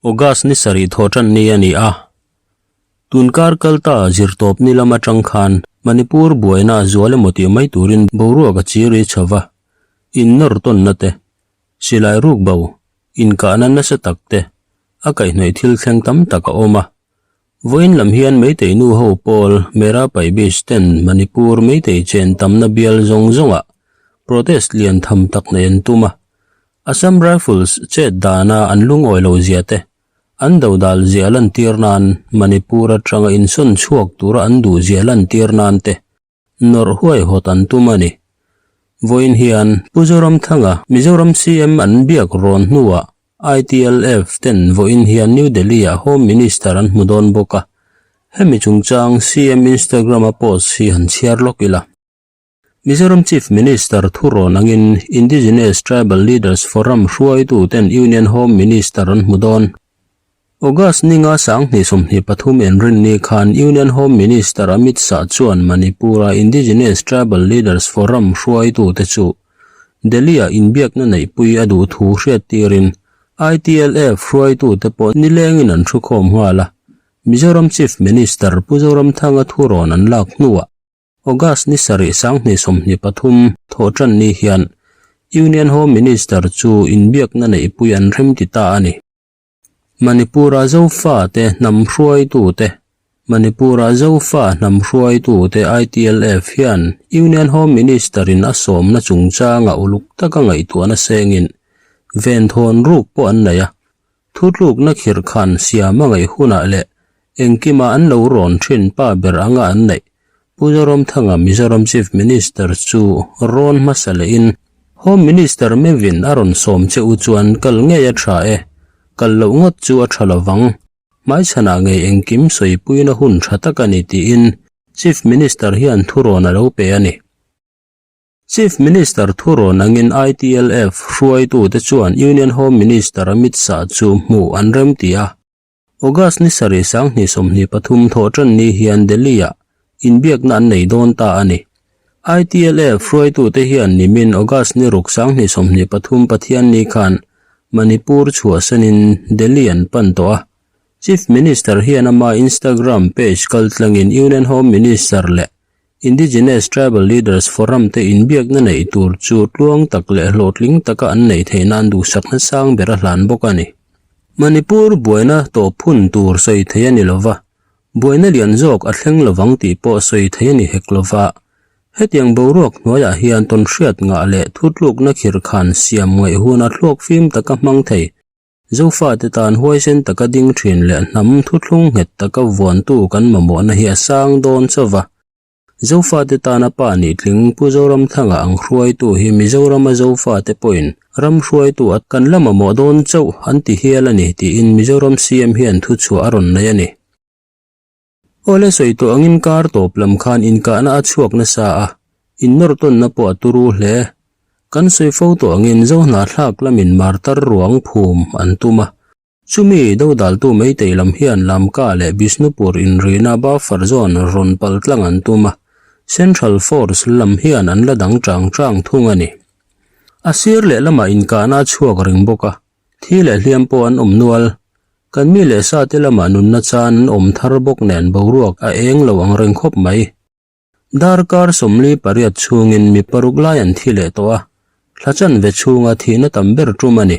August ni sarih thawhtan ni a ni a. Tunkar kalta zirtawp ni lam atang khan Manipur buaina a zual emaw tih mai turin boruak a chiri chho va, innawr tawnna te, silai ruk bo, inkahna nasa tak te, a kaihhnawih thil thleng tam tak a awm a. Vawiin lam hian Meitei nu ho pawl Mera Paibis ten Manipur Meitei chen tamna bial zawng zawngah protest lian tham tak nei an tum a. Assam Rifles chet dana an lungawi lo zia te, an dodal zia lantir nan Manipur atanga insawn chhuak tura an duh zia lantir nan te nawrh huaihawt an tum a ni. Vawiin hian Pu Zoramthanga Mizoram CM an biak rawn hnuah ITLF ten vawiin hian New Delhi-ah Home Minister an hmu dawn bawk a, hemi chungchang CM Instagram-a post hi han chhiar lawk ila. Mizoram Chief Minister thurawn angin Indigenous Tribal Leaders Forum hruaitu ten Union Home Minister an hmu dawn. August ninga 2023 enrinni khan Union Home Minister Amit Shah chuan Manipur-a Indigenous Tribal Leaders Forum hruaitu te chu Delhi-ah inbiakna neihpui a duh thu hriattirin ITLF hruaitu te pawh nilengin an thukhawm nghal a, Mizoram Chief Minister Pu Zoramthanga thurawn an lak hnuah August ni sarih 2023 thawhtan ni hian Union Home Minister chu inbiakna neihpui an rem ti ta a ni. Manipur-a Zofa te hnam hruaitute Manipur-a Zofa hnam hruaitute ITLF hian Union Home Minister-in a sawmna chungchanga uluk taka ngaihtuahna sengin venthawn ruk pawh an nei a, Thutlukna khirh khan siam a ngaih hunah leh engkima an lo rawn thin pa ber anga an neih Pu Zoramthanga Mizoram Chief Minister chu rawn hmasa lehin Home Minister meuhin a rawn sawm che u chuan kal ngei a tha e, kal loh ngawt chu a tha lovang, hmaichhanah ngei engkim sawipuina hun tha tak a ni tiin Chief Minister hian thurawn a lo pe a ni. Chief Minister thurawn angin ITLF hruaitute chuan Union Home Minister Amit Shah chu hmuh an remti a. August ni sarih 2023 thawhtan ni hian Delhi-ah inbiakna an nei dawn ta a ni. ITLF hruaitute hian nimin August ni ruk 2023 Pathianni khan Manipur chhuahsanin Delhi an pan tawh a. Chief Minister hian ama Instagram page kaltlangin Union Home Minister leh Indigenous Tribal Leaders Forum te inbiakna neih tur chu tluang tak leh hlawhtling taka an neih theih nan duhsakna sang ber a hlan bawk a ni. Manipur buaina tawp hun tur sawi thei a ni lova, buaina lian zawk a thleng lovang tih pawh sawi thei a ni hek lova. Hetiang boruak hnuaiah hian tawnhriat ngah leh thutlukna khirkhan siam ngaih huna thluak fim taka hmang thei Zofate tan huaisen taka ding thin leh hnam thuthlung nghet taka vuantu kan mamawhna hi a sang dawn chauh va. Zofate tana pa nih tling Pu Zoramthanga ang hruaitu hi Mizorama Zofate pawhin ram hruaitu a kan la mamawh dawn chauh an ti hial a ni tiin Mizoram CM hian thuchhuah a rawn nei a ni. Awle sawi tawh angin kar tawp lam khan inkahna a chhuak nasa a, innawr tawnna pawh a turu hle. Kan sawi fo tawh angin Zohnahthlak lamin martar ruang phum an tum a, chumi dodaltu Meitei lam hian Lamka leh Bishnupur inrina buffer zone rawn pal tlang an tum a, Central Force lam hian an la dang chang chang thung a ni. A sir lehlamah inkahna a chhuak reng bawk a, Thi leh hliam pawh an awm nual. Kan mi leh sa te lamah nunna chan an awm thar bawk nen boruak a eng lo ang reng khawp mai. Darkar 48 chhungin mi paruk lai an thi leh tawh a, thla chanve chhunga thihna tam ber tum a ni.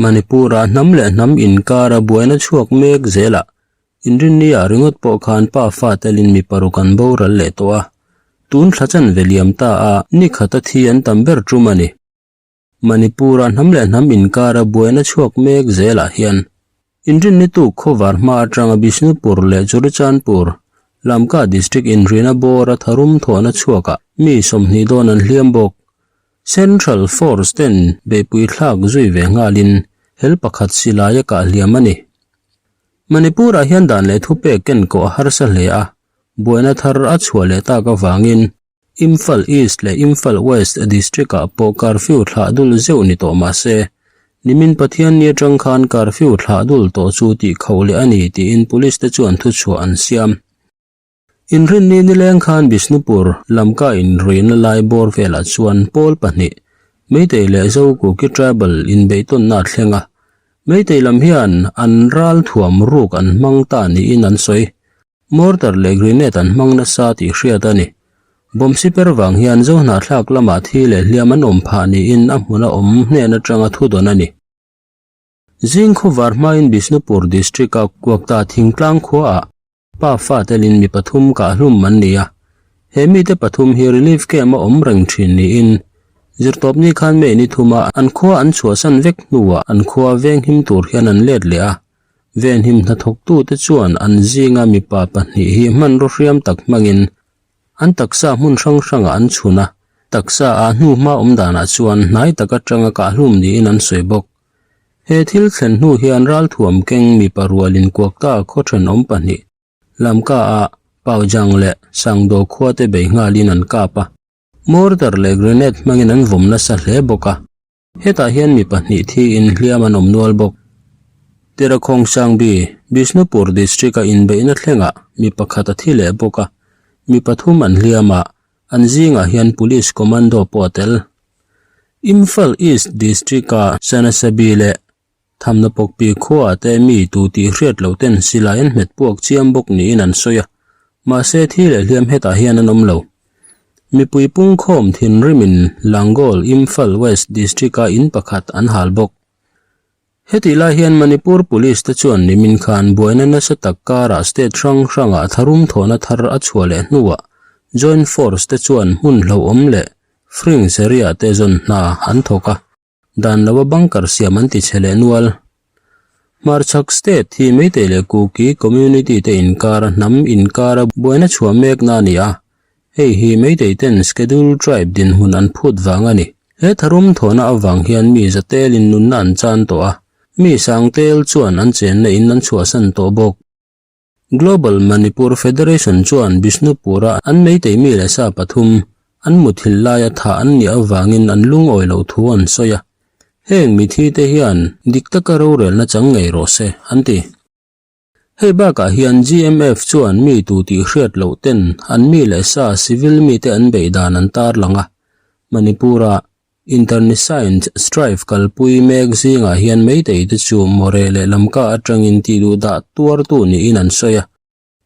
Manipur-ah hnam leh hnam inkara buaina chhuak mek zelah Inrinni-ah ringawt pawh khan pa fa telin mi paruk an boral leh tawh a, tun thla chanve liam ta a ni khata thi an tam ber tum a ni. Manipur-a hnam leh hnam inkara buaina chhuak mek zelah hian inrinni tuk khawvar hma atanga Bishnupur leh Churachandpur, Lamka district inrina bawra tharum thawhna chhuakah mi 20 dawn an hliam bawk. Central Force ten beihpui thlak zui ve nghalin hel pakhat silai a kah hliam a ni. Manipur-ah hian dan leh thupek ken kawh a harsa hle a, buaina thar a chhuah leh tak avangin Imphal East leh Imphal West District-ah pawh curfew thlah dul zeuh ni tawh mah se, nimin Pathianni atang khan curfew thlah dul tawh chu tih khauh leh a ni tiin police te chuan thuchhuah an siam. Inrinni nileng khan Bishnupur, Lamka inruihna lai bawr velah chuan pawl pahnih, Meitei leh Zokuki tribal inbeihtawnna a thleng a. Meitei lam hian an ralthuam ruk an hmang ta niin an sawi. Mortar leh grenade an hmang nasa tih hriat a ni. Bomb siper vang hian Zohnahthlak lamah thi leh hliam an awm phah niin a hmuna awm hnen atanga thudawn a ni. Zing khawvar hmain Bishnupur District-a Kuakta thingtlang khuaah Pa fa telin mi pathum kahhlum an ni a, he mite pathum hi relief camp a awm reng thin niin Zirtawpni khan May ni thuma an khua an chhuahsan vek hnuah an khua venghim tur hian an let leh a, venhim hnathawktute chuan an zinga mipa pahnih hi hmanraw hriam tak hmangin an taksa hmun hrang hrangah an chhun a, taksa a hnuhma awm danah chuan hnai tak atanga kahhlum niin an sawi bawk. He thil thlen hnu hian ralthuam keng mipa rualin Kuakta khaw thenawm pahnih, Lamka ah Paujang leh Sangdo khua te bei nghalin an kap a. Mortar leh grenade hmangin an vawm nasa hle bawk a. Hetah hian mi pahnih thiin hliam an awm nual bawk. Tirakhawng Sangbi, Bishnupur District-a inbeihna thlengah mi pakhat a thi leh bawk a, mi pathum an hliam a, an zingah hian Police Commando pawh a tel. Imphal East District-a Sanasabi leh Thamnapawkpi khuaah te mi tu tih hriat loh ten silai an hmet puak chiam bawk niin an sawi a, mahse thi leh hliam hetah hian an awm lo. Mipui pungkhawm thinrimin Langol, Imphal West District-a in pakhat an hal bawk. Hetih lai hian Manipur Police te chuan nimin khan buaina nasa tak karah state hrang hrangah tharum thawhna thar a chhuah leh hnuah Joint Force te chuan hmun hlauhawm leh Fringe area te zawn hna an thawk a, dan lova bunker siam an ti chhe leh nual. Hmarchhak state hi Meitei leh Kuki community te inkara hnam inkara buaina chhuah mekna a ni a, hei hi Meitei ten Scheduled Tribe dinhmun an phut vang a ni. He tharum thawhna avang hian mi zatelin nunna an chan tawh a, mi sangtel chuan an chenna in an chhuahsan tawh bawk. Global Manipur Federation chuan Bishnupur-a an Meitei mi leh sa pathum an muthilh laia thah an nih avangin an lungawi loh thu an sawi a, heng mithite hian dik taka rorelna chang ngei rawh se, an ti. Hei bakah hian GMF chuan mi tu tih hriat loh ten an mi leh sa civil mite an beih dan an tarlang a, Manipur-a Internecine strife kalpui mek zingah hian Meitei te chu Moreh leh Lamka atangin tih duh dah tuartu niin an sawi a.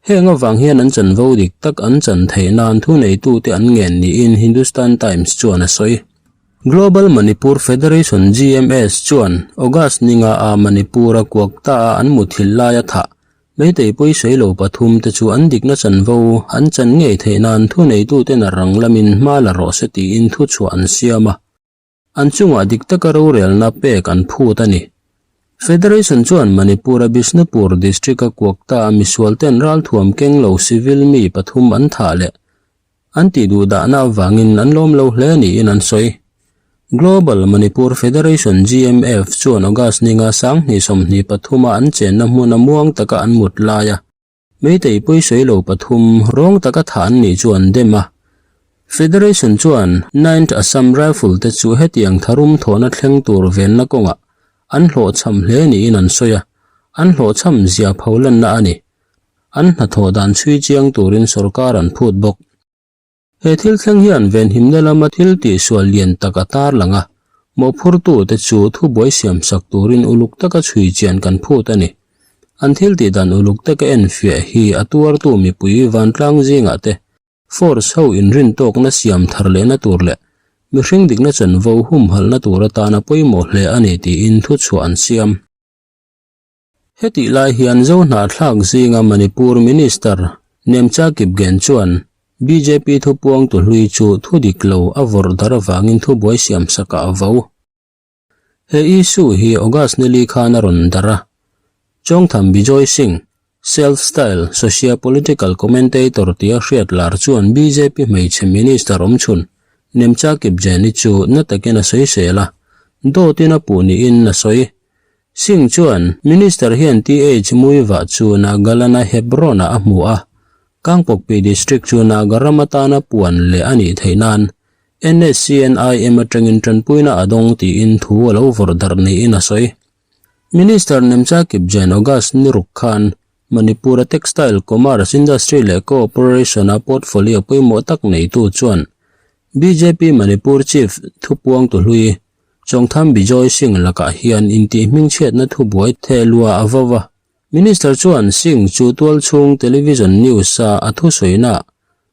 Heng avang hian an chanvo dik tak an chan theih nan thuneitute an ngen niin Hindustan Times chuan a sawi. Global Manipur Federation, GMS, chuan August ninga a Manipur-a Kuakta a an muthilh laia thah Meitei pawisawi lo pathum te chu an dikna chanvo an chan ngei theih nan thuneituten a rang lamin hma la rawh se tiin thuchhuah an siam a, an chungah dik taka rorelna pek an phut a ni. Federation chuan Manipur-a Bishnupur district-a Kuakta a misualten ralthuam keng lo civil mi pathum an thah leh An tih duh dahna avangin an lawm lo hle niin an sawi. Global Manipur Federation, GMF, chuan August ninga sanghnih 23 a an chenna hmuna muang taka an mut laia Meitei pawisawi lo pathum rawng taka thah an nih chu an dem a. Federation chuan Ninth Assam Rifle te chu hetiang tharum thawhna thleng tur venna kawngah an hlawhchham hle niin an sawi a, an hlawhchham zia pholanna a ni. An hnathawh dan chhui chiang turin sorkar an phut bawk. He thil thleng hian venhimna lama thil tihsual lian tak a tarlang a, mawhphurtute chu thubuai siamsak turin uluk taka chhui chian kan phut a ni. An thil tih dan uluk taka enfiah hi a tuartu mipui vantlang zingah te, force ho inrintawkna siam thar lehna tur leh mihring dikna chanvo humhalhna tur atana pawimawh hle a ni tiin thuchhuah an siam. Hetih lai hian Zohnahthlak zinga Manipur Minister Nemcha Kipgen chuan bjp thupuangtu hlui chu thu dik lo a vawrh dar avangin thubuai siamsakah a vo. He issue hi August nili khan a rawn darh a. Chawngtham Bijoy Singh, self-styled socio-political commentator tia hriat lar chuan bjp hmeichhe minister awmchhun Nemcha Kipgen-i chu na takin a sawisel a, dawtin a puh niin a sawi. Singh chuan Minister hian TH Muivah chu Nagaland-a Hebron-ah a hmu a, Kangpokpi District chu Naga ram atana puan leh a nih theih nan NSCNIM atangin tanpuina a dawng tiin thu a lo vawrh darh niin a sawi. Minister Nemcha Kipgen August ni ruk khan Manipur-a Textile, Commerce, Industry leh Cooperation-a portfolio pawimawh tak neitu chuan bjp Manipur Chief thupuangtu hlui. Chongtham Bijoy Singh lakah hian intihhmingchhiatna thubuai thehluah a vo va. Minister chuan Singh chu tualchhung television news-a a thusawiinaah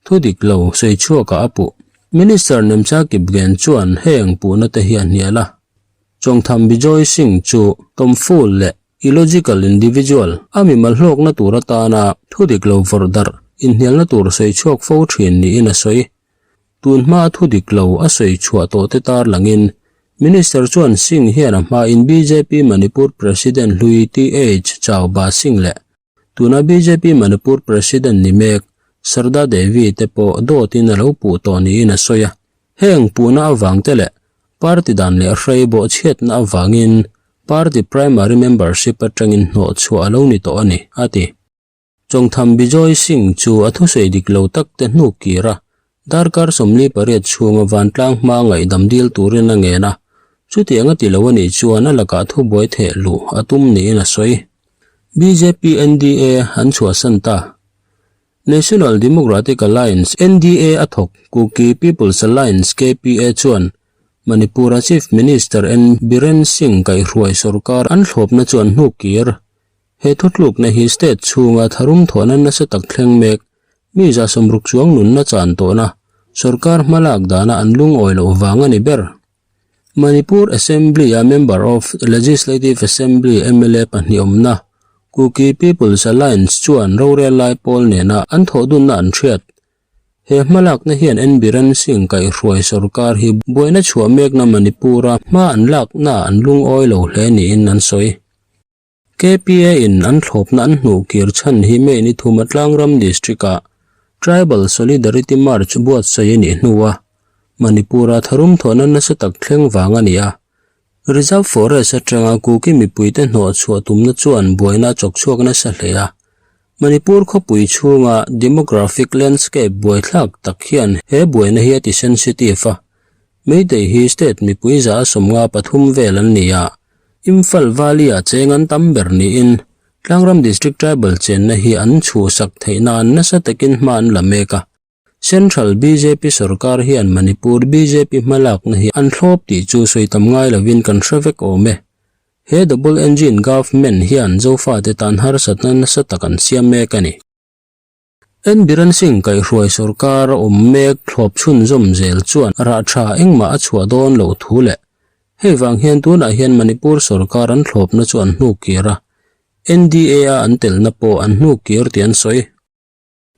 thu dik lo sawi chhuakah a puh. Minister Nemcha Kipgen chuan heng puhna te hi a hnial a. Chongtham Bijoy Singh chu tawmful leh illogical individual a mimal hlawkna tur atana thu dik lo vawrh darh inhnialna tur sawi chhuak fo thin niin a sawi. Tun hmaa thu dik lo a sawi chhuah tawh te tar langin Minister chuan Singh hian a hmain bjp Manipur President hlui TH Chaoba Singh leh tuna bjp Manipur President ni mek Sarda Devi te pawh dawtin a lo puh tawh niin a sawi a. Heng puhna avang te leh party dan leh hrei bawhchhiatna avangin party primary membership atangin hnawhchhuah a lo ni tawh a ni, a ti. Chawngtham Bijoy Singh chu a thusawi dik lo tak te hnuk kir a, darkar 48 chhunga vantlang hma ngaihdam dil turin a ngen a, chutiang a ti lo a nih chuan a lakah thubuai theh luh a tum niin a sawi. Bjp NDA an chhuahsan ta. National Democratic Alliance, NDA, a thawk Kuki People's Alliance, KPA, chuan Manipur-a Chief Minister N Biren Singh kaihhruai sorkar an thlawpna chu an hnuk kir. He thutlukna hi state chhunga tharum thawhna nasa tak thleng mek, mi za sawmruk chuang nunna chan tawhna, sorkar hmalak dana an lungawi loh vang a ni ber. Manipur Assembly-a Member of Legislative Assembly, mla, pahnih awmna, Kuki People's Alliance chuan rorel lai pawl nena an thawhdunna an hriat. He hmalakna hian N Biren Singh kaihhruai sorkar hi buaina chhuah mekna Manipur-a hma an lakna an lungawi lo hle niin an sawi. KPA in an thlawpna an hnuh kir chhan hi May ni thuma Tlangram District-ah Tribal Solidarity March buatsaih a nih hnua Manipur-a tharum thawhna nasa tak thleng vang a ni a. Reserve Forest atanga Kuki mipuite hnawh chhuah tumna chuan buaina a chawk chhuak nasa hle a. Manipur khawpui chhunga demographic landscape buaithlak tak hian he buaina hi a ti sensitive a. Meitei hi state mipui za 53 vel an ni a, Imphal Valley-ah cheng an tam ber niin Tlangram District Tribal chenna hi an chhuhsak theih nan nasa takin hma an la mek a. Central bjp sorkar hian Manipur bjp hmalakna hi an thlawp tih chu sawi tam ngai lovin kan hre vek awm e. He double engine government hian Zofate tan harsatna nasa tak an siam mek a ni. N Biren Singh kaihhruai sorkar a awm mek thlawp chhunzawm zel chuan rah tha engmah a chhuah dawn loh thu leh hei vang hian tunah hian Manipur sorkar an thlawpna chu an hnuk kir a, NDA a an telna pawh an hnuk kir tih an sawi.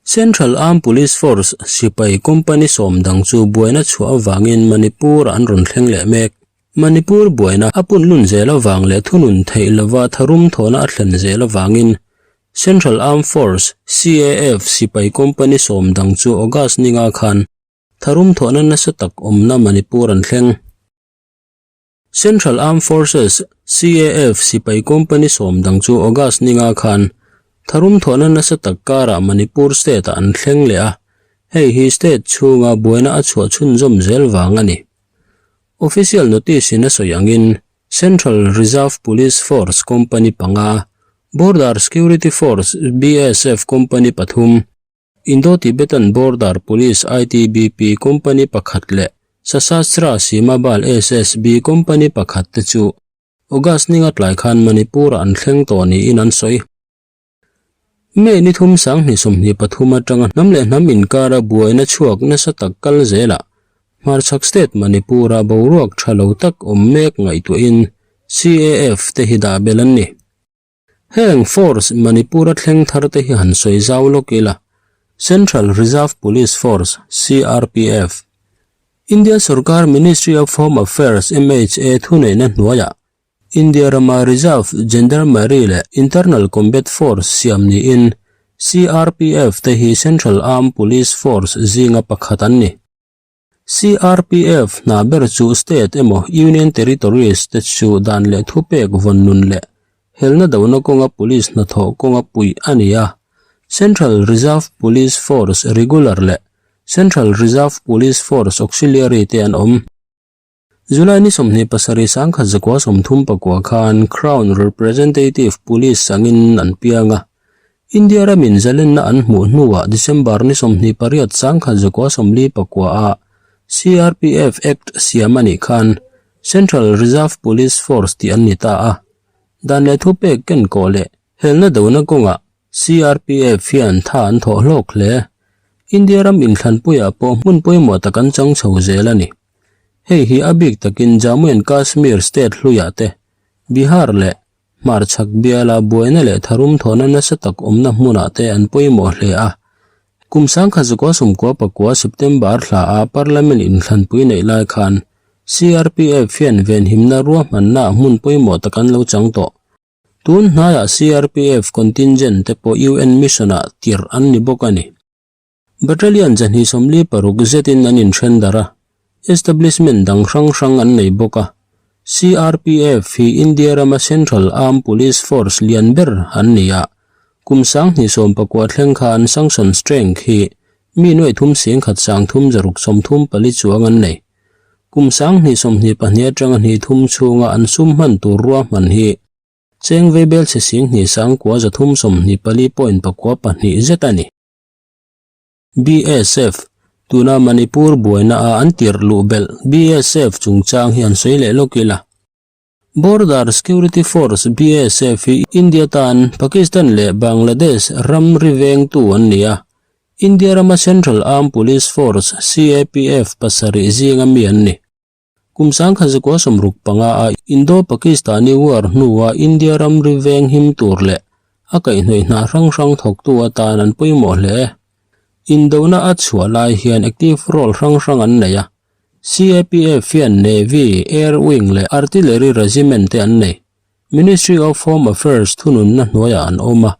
Central Armed Police Force sipai company sawm dang chu buaina chhuah avangin Manipur ah an rawn thleng leh mek. Manipur buaina a punlun zel avang leh thunun theih lova tharum thawhna a thlen zel avangin Central Armed Force, CAF, sipai company sawm dang chu August ninga khan tharum thawhna nasa tak awmna Manipur an thleng. Central Armed Forces, CAF, sipai company sawm dang chu August ninga khan tharum thawhna nasa tak karah Manipur state-ah an thleng leh a, hei hi state chhunga buaina a chhuah chhunzawm zel vang a ni. Official notice-in a sawi angin Central Reserve Police Force Company panga, Border Security Force, BSF, Company pathum, Indo-Tibetan Border Police, ITBP, Company pakhat leh Sashastra Seema Bal, SSB, Company pakhat te chu August ninga tlai khan Manipur-ah an thleng tawh niin an sawi. May ni thum 2023 atanga hnam leh hnam inkara buaina chhuak nasa tak kal zelah hmarchhak state Manipur-a boruak tha lo tak awm mek ngaihtuahin CAF te hi dah bel an ni. Heng force Manipur-a thleng thar te hi han sawi zau lawk ila, Central Reserve Police Force, CRPF, India sorkar Ministry of Home Affairs, MHA, thuneihna hnuaiah India rama Reserve Gendarmerie leh Internal Combat Force siam niin CRPF te hi Central Armed Police Force zinga pakhat an ni. CRPF hna ber chu state emaw Union Territories te chu dan leh thupek vawn nun leh helna dona kawnga police hnathawh kawnga puih a ni a. Central Reserve Police Force Regular leh Central Reserve Police Force Auxiliary te an awm. July ni 27 1934 khan Crown Representative Police angin an piang a. India ramin zalenna an hmuh hnuah December ni 28 1949 ah CRPF Act siam a nih khan. Central Reserve Police Force tih an ni ta a. Dan leh thupek ken kawh leh helna dona kawngah CRPF hian tha an thawh hlawk hle. India ram inthlanpuiah pawh hmun pawimawh tak an chang chho zel a ni. Hei hi a bik takin Jammu and Kashmir state hluiah te, Bihar leh Hmarchhak biala buaina leh tharum thawhna nasa tak awmna hmunah te an pawimawh hle a. Kum sangkhat zakua sawmkua pakua September thla a Parliament inthlanpui neih lai khan CRPF hian venhimna ruahmanna hmun pawimawh tak an lo chang tawh. Tun hnaiah CRPF contingent te pawh UN mission ah tirh an ni bawk a ni. Battalion zahnih 46 zetin an inthen darh a, establishment dang hrang hrang an nei bawk a. CRPF hi India rama Central Armed Police Force lian ber an ni a, kum 2019 thleng khan sanction strength hi mi nuaithum singkhat sangthum zaruk 34 chuang an nei. Kum 2022 atanga hnih thum chhunga an sum hman tur ruahman hi cheng veibel chhe 10 sangkua 324 point pakua pahnih zet a ni. BSF, Tuna Manipur buaina a an tirh luh belh BSF chungchang hi an sawi leh lawk ila. Border Security Force, BSF, hi India tan Pakistan leh Bangladesh ramri vengtu an ni a, India rama Central Armed Police Force, CAPF, pasarih zinga mi an ni. Kum 1965 a Indo-Pakistani War hnua India ramri veng him tur leh a kaihhnawih hna hrang hrang thawktu atan an pawimawh hle. Indona a chhuah lai hian active role hrang hrang an nei a, CAPF hian Navy, Air Wing leh Artillery Regiment te an nei. Ministry of Home Affairs thununna hnuaiah an awm a,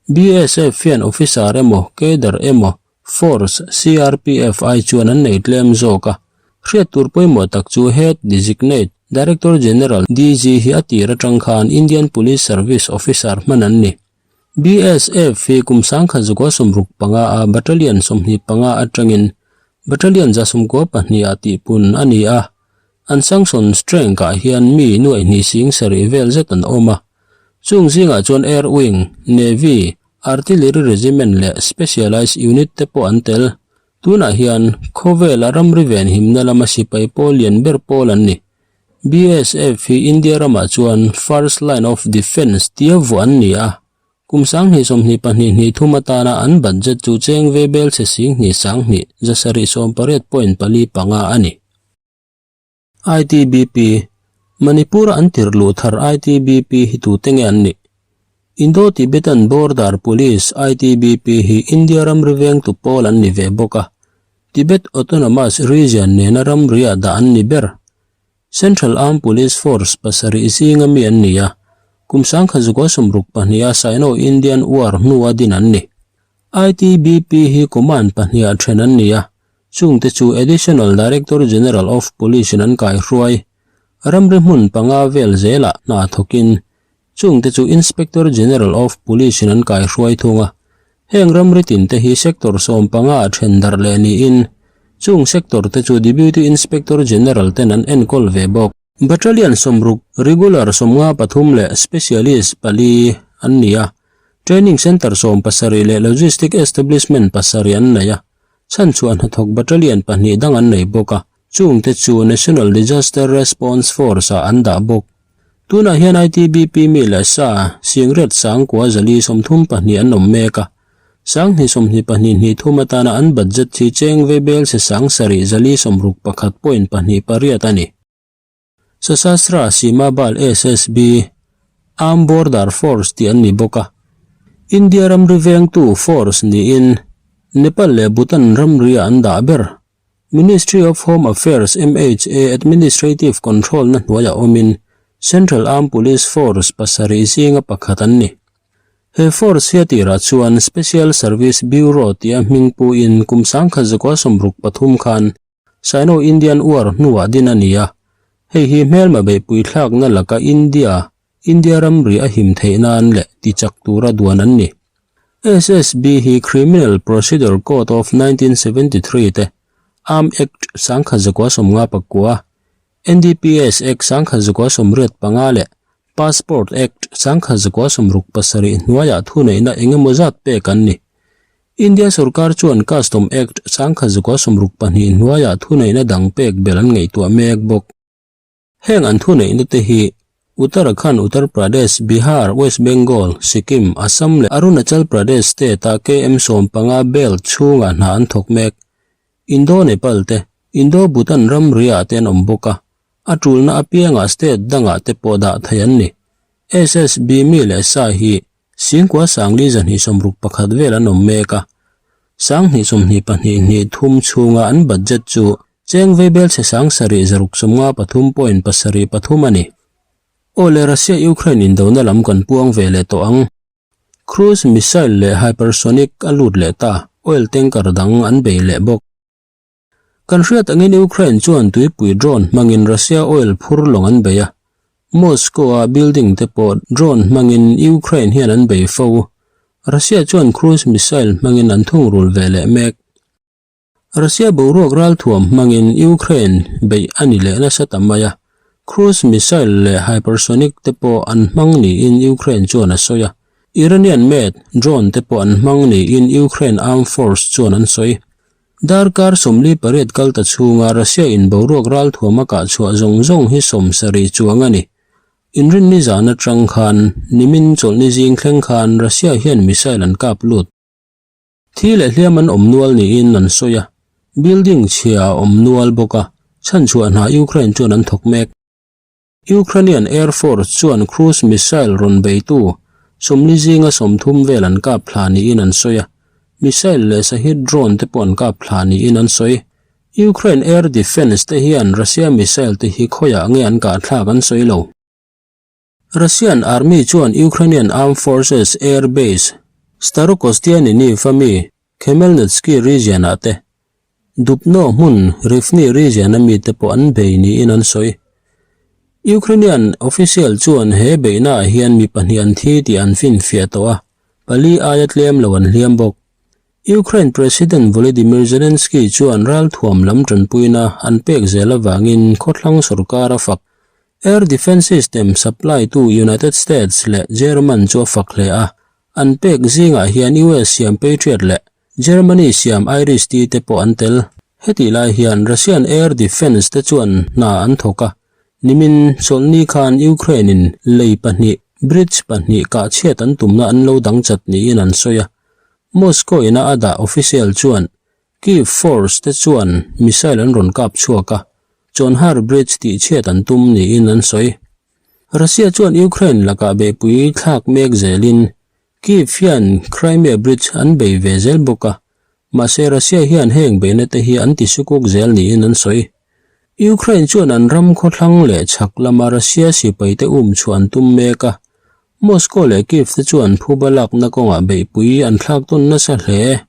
BSF hian officer emaw, cadre emaw, Force, CRPF, ai chuan an nei tlem zawk a. Hriat tur pawimawh tak chu Head Designate, Director General, DG, hi a tir atang khan Indian Police Service Officer hman an ni. BSF hi kum 1965 a Battalion 25 atangin Battalion 192 ah tihpun a ni a. An sanction strength ah hian mi nuaihnih sing sarih vel zet an awm a. Chung zingah chuan Air Wing, Navy, Artillery Regiment leh Specialised Unit te pawh an tel. Tunah hian khawvela ramri venhimna lama sipai pawl lian ber pawl an ni. BSF hi India ramah chuan First Line of Defence tia vuah an ni a. Kum 2022 hnih thum atana an budget chu cheng ve bel chhe 10 sang hnih 780 point pali panga a ni. ITBP, Manipur-a an tirh luh thar ITBP hi tute nge an nih? Indo-Tibetan Border Police, ITBP, hi India ramri vengtu pawl an ni ve bawk a, Tibet Autonomous Region nena ramriah dah an ni ber. Central Armed Police Force pasarih zinga mi an ni a, kum 1962 a Sino-Indian War hnua din an ni. ITBP hi command pahniha then an ni a, Chungte chu Additional Director General of Police in an kaihruai. Ramri hmun panga vel zelah hna thawkin chungte chu Inspector General of Police in an kaihruai thung a. Heng ramri tinte hi sector 15 ah then darh leh niin chung sector te chu Deputy Inspector General ten an enkawl ve bawk. Battalion 60, Regular 53 leh Specialist pali an ni a. Training Centre 17 leh Logistic Establishment pasarih an nei a. Chhanchhuah hnathawk battalion pahnih dang an nei bawk a, chungte chu National Disaster Response Force-ah an dah bawk. Tunah hian ITBP mi leh sa Singriat sangkua zali 32 an awm mek a, 2022 hnih thum atana an budget hi cheng veibel se 7 zali 61 point pahnih pariat a ni. Sashastra Seema Bal, SSB, Armed Border Force tih an ni bawk a. India ramri vengtu force niin Nepal leh Bhutan ramriah an dah ber. Ministry of Home Affairs, MHA, Administrative Control na hnuaiah awmin Central Armed Police Force pasarih zinga pakhat an ni. He force hi a tirah chuan Special Service Bureau tia hming puin kum 1963 khan Sino-Indian War hnuah din a ni a, hei hi hmelma beihpui thlakna laka India, India ramri a him theih nan leh tichak tura duan an ni. SSB hi Criminal Procedure Code of 1973 te, Arm Act 1959, NDPS Act 1985 leh Passport Act 1967 hnuaiah thuneihna eng emaw zat pek an ni. India sorkar chuan Custom Act 1962 hnuaiah thuneihna dang pek belh an ngaihtuah mek bawk. Heng an thuneihna te hi Uttarakhand, Uttar Pradesh, Bihar, West Bengal, Sikkim, Assam leh Arunachal Pradesh state-a KM 15 belt chhungah hna an thawk mek. Indo-Nepal te, Indo-Bhutan ramri-ah te an awm bawk a, a tulna apiangah state dangah te pawh dah theih an ni. SSB mi leh sa hi Singkua Sangli 261 vel an awm mek a, 22 2 3 chhunga an budget chu cheng veibel chhe 7653 point 7 3 a ni. Aw le Russia-Ukraine indona lam kan puang ve leh tawh ang. Cruise missile leh hypersonic a lut leh ta, oil tanker dang an bei leh bawk. Kan hriat angin Ukraine chuan tuipui drone hmangin Russia oil phur lawng an bei a, Moscow-a building te pawh drone hmangin Ukraine hian an bei fo. Russia chuan cruise missile hmangin an thungrul ve leh mek. Russia boruak ralthuam hmangin Ukraine beih a ni leh nasa ta mai a, cruise missile leh hypersonic te pawh an hmang niin Ukraine chuan a sawi a, Iranian made drone te pawh an hmang niin Ukraine armed force chuan an sawi. Darkar 48 kal ta chhunga Russia in boruak ralthuam a kah chhuah zawng zawng hi 70 chuang a ni. Inrinni zan atang khan nimin chawlhni zing thleng khan Russia hian missile an kap lut. Thi leh hliam an awm nual niin an sawi a, building chhia a awm nual bawk a, chhanchhuah hna Ukraine chuan an thawk mek. Ukrainian Air Force chuan cruise missile rawn beitu 40 zinga 30 vel an kap thla niin an sawi a, missile leh Shahed drone te pawh an kap thla niin an sawi. Ukraine Air Defence te hian Russia missile te hi khawiah nge an kah thlak an sawi lo. Russian Army chuan Ukrainian Armed Forces Air Base Starokostianiniv a mi Khmelnytskyi region-ah te Dubno hmun Rivne region a mite pawh an bei niin an sawi. Ukrainian official chuan he beihnaah hian mi pahnih an thi tih an finfiah tawh a, pali aia tlem lo an hliam bawk. Ukraine President Volodymyr Zelensky chuan ralthuam lam tanpuina an pek zel avangin khawthlang sorkar a fak. Air defence system supply tu United States leh German chu a fak hle a, an pek zingah hian US siam Patriot leh Germany siam Iris-T te pawh an tel. Hetih lai hian Russian air defence te chuan hna an thawk a, nimin chawlhni khan Ukraine-in lei pahnih, bridge pahnih kah chhiat an tumna an lo dang chat niin an sawi a. Moscow ina a dah official chuan Kyiv force te chuan missile an rawn kap chhuak a, Chonhar bridge tih chhiat an tum niin an sawi. Russia chuan Ukraine lakah beihpui thlak mek zelin Kyiv hian Crimea Bridge an bei ve zel bawk a, mahse Russia hian heng beihna te hi an ti sukuk zel niin an sawi. Ukraine chuan an ram khawthlang leh chhak lama Russia sipai te um chhuah an tum mek a, Moscow leh Kyiv te chuan phuba lakna kawngah beihpui an thlak tawn nasa hle.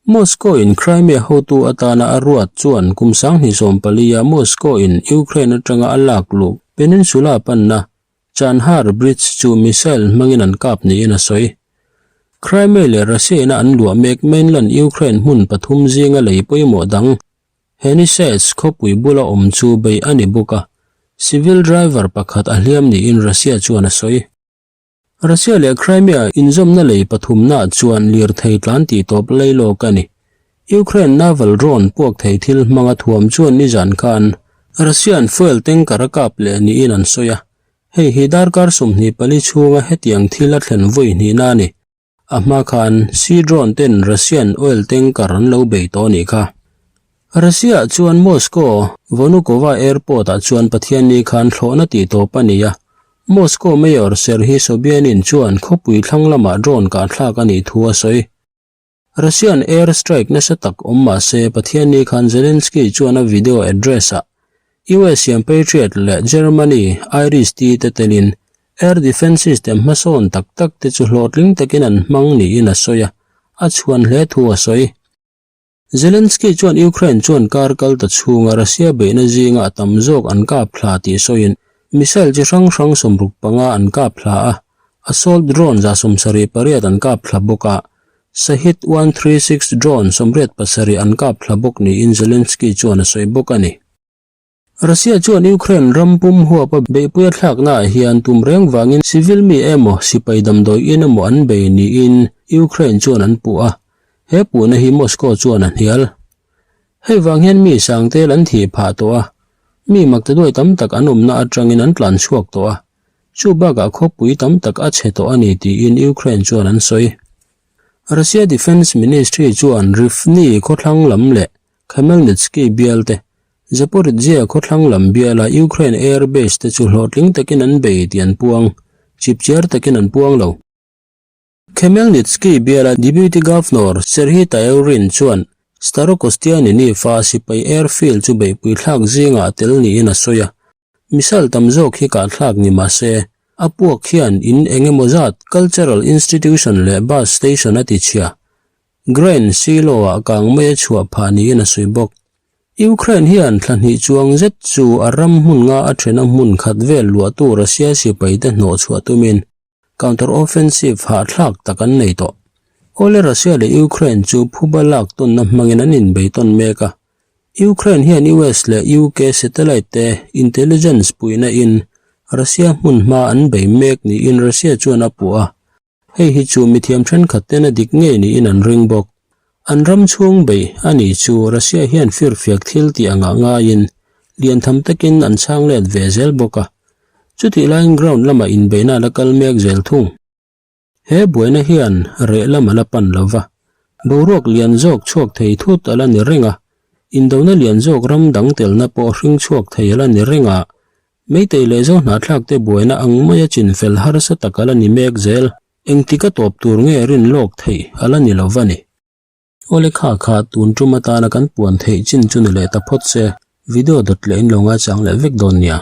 Moscow in Crimea hotu atana a ruat chuan kum 2014 a Moscow in Ukraine atanga a lak luh peninsula panna Chanhar Bridge chu missile hmangin an kap niin a sawi. Crimea leh Russia ina an luah mek mainland Ukraine hmun pathum zinga lei pawimawh dang Henisets khawpui bula awm chu bei a ni bawk a, civil driver pakhat a hliam niin Russia chuan a sawi. Russia leh Crimea inzawmna lei pathumnaah chuan lirthei tlan tih tawp lei lawk a ni. Ukraine naval drone puak thei thil hmanga thuam chuan nizan khan Russian fuel tanker a kap leh niin an sawi a, hei hi darkar 24 chhunga hetiang thil a thlen vawi hnihna a ni. A hma khan sea drone ten Russian oil tanker an lo bei tawh a nih kha. Russia chuan Moscow Vnukovo airport-ah chuan Pathianni khan thlawhna tih tawp a ni a, Moscow Mayor Serhiy Sobyanin chuan khawpui thlang lamah drone kahthlak a nih thu a sawi. Russian air strike nasa tak awm mah se Pathianni khan Zelensky chuan a video address-ah US siam Patriot leh Germany Iris-T te telin air defence system hmasawn tak tak te chu hlawhtling takin an hmang niin a sawi a, a chhuan hle thu a sawi. Zelensky chuan Ukraine chuan kar kal ta chhunga Russia beihna zinga a tam zawk an kap thla tih sawiin missile chi hrang hrang 65 an kap thla a, assault drone 78 an kap thla bawk a, Shahed 136 drone 87 an kap thla bawk niin Zelensky chuan a sawi bawk a ni. Russia chuan Ukraine ram pum huapa beihpui a thlaknaah hian tum reng vangin civil mi emaw sipai damdawi in emaw an bei niin Ukraine chuan an puh a, he puhna hi Moscow chuan a hnial. Hei vang hian mi sangtel an thih phah tawh a. Mi maktaduai tam tak an awmna atangin an tlan chhuak tawh a, chu bakah khawpui tam tak a chhe tawh a ni tiin Ukraine chuan an sawi. Russia Defence Ministry chuan Rivne khawthlang lam leh Khmelnytsky bial te, Zaporizhzhia khawthlang lam biala Ukraine air base te chu hlawhtling takin an bei tih an puang, chipchiar takin an puang lo. Khmelnytsky biala Deputy Governor Serhiy Tyurin chuan Starokostianiniv-a sipai airfield chu beihpui thlak zingah a tel niin a sawi a. Missile tam zawk hi kahthlak ni mah se, a puak hian in eng emaw zat cultural institution leh bus station a tichhia. Grain silo-ah kang mai a chhuah phah niin a sawi bawk. Ukraine hian thla hnih chuang zet chu a ram hmun nga a thena hmun khat vel luahtu Russia sipaite hnawh chhuah tumin Counter-offensive hahthlak tak an nei tawh. Awle Russia leh Ukraine chu phuba lak tawnna hmangin an inbei tawn mek a. Ukraine hian US leh UK satellite te intelligence puihna in Russia hmun hma an bei mek niin Russia chuan a puh a. Hei hi chu mithiam thenkhat ten a dik ngei niin an ring bawk. An ram chhung bei a ni chu Russia hian firfiak thil tih angah ngaiin lian tham takin an chhang let ve zel bawk a. Chutih laiin ground lamah inbeihna a la kal mek zel thung. He buaina hian reh lam a la pan lo va, boruak lian zawk chhuak thei thut a la ni reng a, indona lian zawk ram dang telna pawh hring chhuak thei a la ni reng a, Meitei leh Zo hnahthlakte buaina ang maia chinfel harsa tak a la ni mek zel. Engtik a tawp tur nge rin lawk theih a la ni lo va ni. Awle kha kha tun tum atana kan puan theih chin chu ni leh ta phawt se, video dawt leh in lo ngaichang leh vek dawn nia.